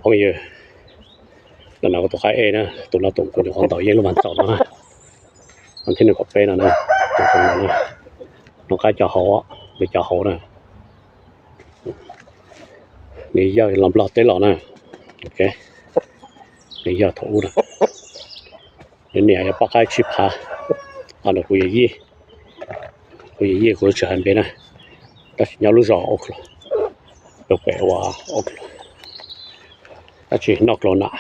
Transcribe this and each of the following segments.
Phooj ywg, no no kuv tus qaib ej na, tus no tus kuv nyuam qhuav ntaus yeej lub vas txaum no na, vas thib nees nkaum peb no na, tus no na, no qaib cov hauv, nws cov hauv na, nws yawg los Nplog teb los na, nws yawg thaum ub na, nws niam yog poj qaib tsib phav, ho nws kuv yawm yij, kuv yawm yij kuv tsis hais npe na, tab sis nyob lub zos Oak Grove, pem ua Oak Grove, tab sis noj Corona.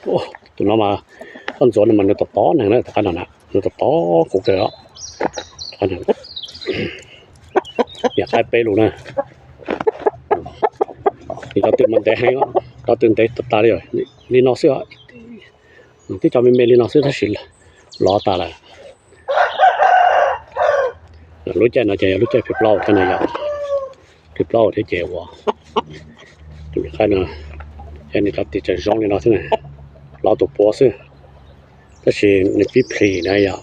Tus no mas koj ntxuav nws mas nws tom tod neeg na, tom qab no na, nws tom tod kuv kawg os. Niam qaib peb lus na, nws cov twg mas ntev heev, cov twg ntev tas tas li, li no xwb, twb cov me me li no xwb tab sis lov tas lawm. Lub caij no ces yog lub caij phim plaub thiab no yog, phim plaub thiab ces ua tus niam qaib no, yog nws cov twg tseem zoo li no xwb, lov tus puav xwb, tab sis nws pib plhis na yog,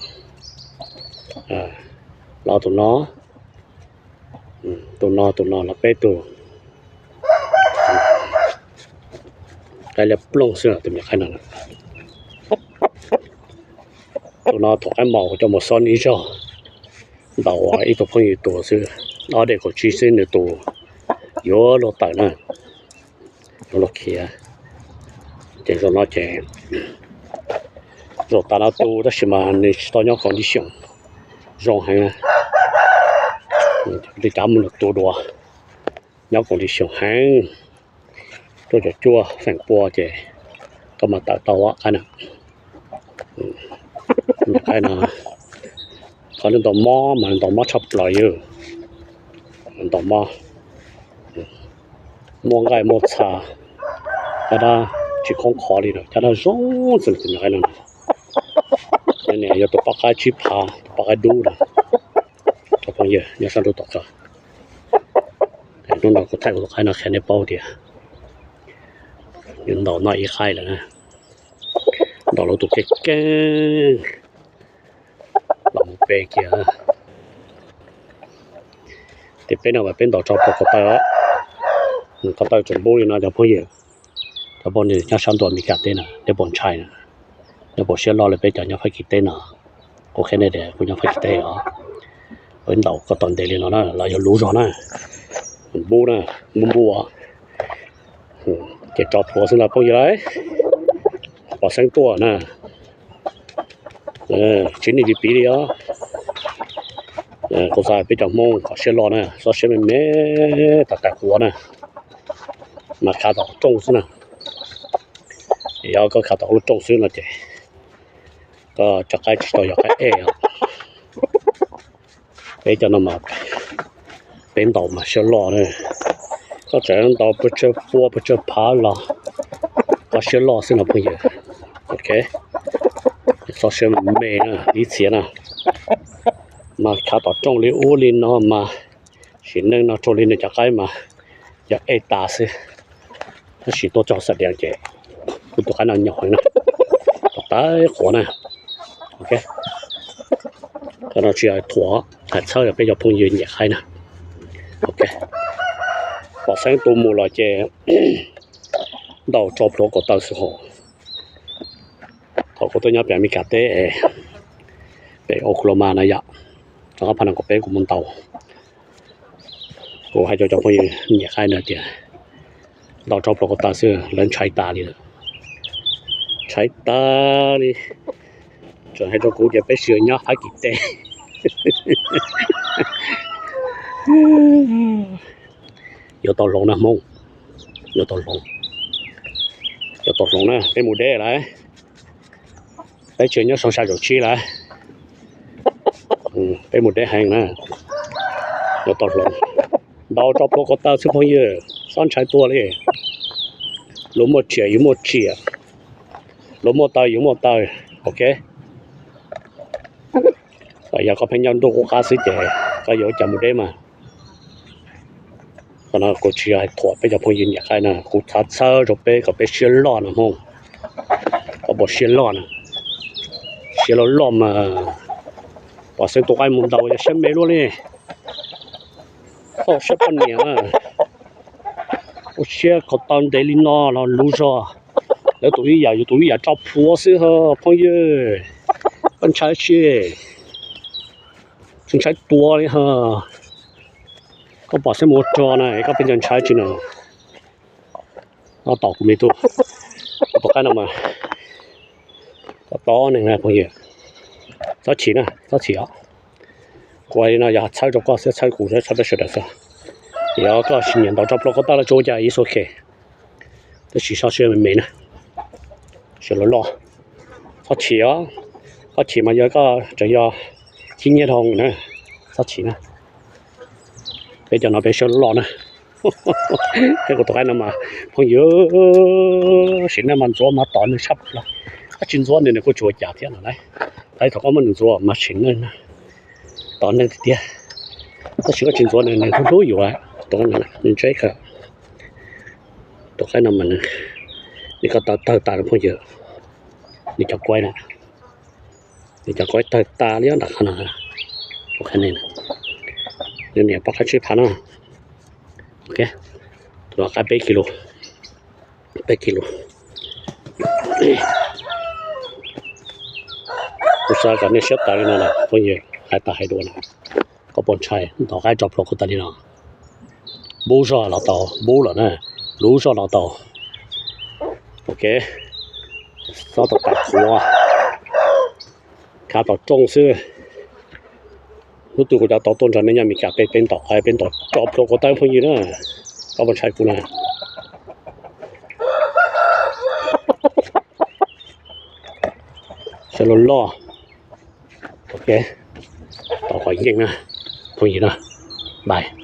lov tus no, tus no, tus no los peb tug, qaib liab plooj xwb tus niam qaib no. Tus no thaum qaib mos kuv coj mus xob ib zaug, ntaus ib tug phooj ywg tus xwb, ob daim kaum tsib xwb nws tus yuav luag tawm na, yuav luag khiav. Ces zaum no ces zaum tas no tu tab sis mas nws tsis tau nyob condition zoo heev, li cas muab nws tu dua, nyob condition heev, cuaj caum cuaj feem pua ces koj mas tawm tau qaib na. Qaib no, qhov nws ntaus mob mas ntaus mob tshaj plaws yog ntaus mob, muaj nqaij muaj txha, caj dab tsis khoob qhov li, caj dab zoo xwb tus niam qaib no. Niam yog tus poj qaib tsib phav, tus poj qaib dub na, cov phooj ywg nyob sab nraud tom kawg. Hnub no kuv thaij kuv tus qaib no qhia nej paub tias nws ntaus noj ib qaib lawm na, ntaus lawv tus kev keeb los mus pe kiag. Ces peb no mas peb ntaus tso pluas ko taw, ko taw tseem npub li no cov phooj ywg, cov phooj ywg nyob sab ntuj Amelikas teb no nej puas ntshai na, nej puas siab loj li peb cov nyob Fab Kis teb no? Kuv qhia nej tias kuv nyob Fab Kis teb os, kuv ntaus ko taw ntev li no na los yog luv zog na, npub na, npub npub, ces tso pluas xwb no phooj ywg lauj, pom xeeb tuaj na. Tsis nim piv piv li os. Kuv xav peb cov Hmoob kom siab loj na, txhob siab me me tas tas quav na, mas khav tom rooj xwb na. Yog koj khav tom lub rooj xwb no ces koj cov qaib tsis tau yog qaib ej os. Peb cov no mas peb ntaus mas siab loj na. Koj tseem ntaus pes tsawg pua pes tsawg phav los koj siab loj xwb no phooj ywg. Ok, txhob siab me me na, ib txhia na. Mas khav tom rooj li ub li no mas sim neej no raug li nws cov qaib mas yog ej tas xwb. Tab sis tuaj txog xam dias ces kuv tus qaib no nyaum heev na, tawv quav na. Ok, qhov no tsis yog thuam, hais txhawb peb cov phooj ywg nyiam qaib na. Ok, pom xeeb tu mus los ces ntaus tso pluas ko taw xwb hos. Thaum kuv tuaj nyob pem Amelikas teb, pem Oklahoma na yom, rau qab phav nees nkaum peb kuv mus ntaus. Kuv hais rau cov phooj ywg nyiam qaib no tias ntaus tso pluas ko taw xwb lawv ntshai tas li lawm. Ntshai tas li. Tseem hais rau kuv tias peb tsis nyob Fab Kis teb. Yuav tau hloov na Hmoob, yuav tau hloov, yuav tau hloov na. Peb mus deb lawm, peb tsis nyob soo sai zaum tsib lawm, peb mus deb heev na. Yuav tau hloov, ntaus tso pluas ko taw xwb phooj ywg, txhob ntshai tuag li. Luag muaj tsiaj yus muaj tsiaj, luag muaj taw yus muaj taw. Ok, yog koj pheej nyob ntuj qub qab xwb ces koj yuav ua cas mus deb mas. Qhov no kuv tsis yog hais thuam peb cov phooj ywg nyiam qaib na, kuv xav txhawb rau peb kom peb siab loj no Hmoob. Koj puas siab loj na? Siab loj loj mas pom xeeb tus qaib mus ntaus yog siab me luaj li. Txhob siab poj niam na. Ua siab koj tau ntev li no los lub zog, lawv tus ib yam yus tus ib yam tso plhuav xwb ho phooj ywg. Koj ntshai tsis? Tsis ntshai tuag li ho. Koj pom xwb mus ua rog na koj pheej ntshai tsis na? Tab tom kuv me tub, tus qaib no mas tob tob neeg na phooj ywg. Txhob chim na, txhob chim os. Kuv ua li no yog txhawb rau koj xwb, txhawb kuv xwb, txhawb peb sawv daws xwb. Yog koj tsis nyiam ntaus tso plhuav koj tau los tsuas ua cas ib xu khe. Tab sis sab sib me me na, sawv los loj. Txhob chim os, koj chim mas yog koj tseem yog chib nyiaj dhau na. Txhob chim na. Peb cov no peb sawv los loj na. Peb kuv tus qaib no mas phooj ywg, sim neej mas ntxuav mas tom neeg tshaj plaws. Koj tsis ntxuav nws nws kuj tsis ua cas thiab no lauj. Thaum koj muab nws ntxuav mas sim neej na, tom neeg tiag tiag. Tab sis koj tsis ntxuav nws nws hlub hlub yus. Tus qaib no nws ntse kawg. Tus qaib no mas nws, nws ko taw tawg tas phooj ywg. Nws cov kuaib na, nws cov kuaib tawg tas li nram qhov no. Nws niam poj qaib tsib phav no. Ok, tus no qaib peb kis lus, peb kis lus. Kuv xav kom nej siab tawv li no na phooj ywg, hais tas hais dua na. Koj puas ntshai ntaus qaib tso plhuav kuv tas li no? Npub zog los tau, npub lawm na, lub zog los tau. Ok, xob tau tas qhuav, khav tom rooj xwb. Hnub twg kuv cov tau tuaj nrog nej nyob Meskas peb, peb ntaus qaib, peb ntaus tso plhuav kuv tas phooj ywg na. Koj puas ntshai kuv na? Sawv los loj. Ok, tau qhov yeej na phooj ywg na. Bye.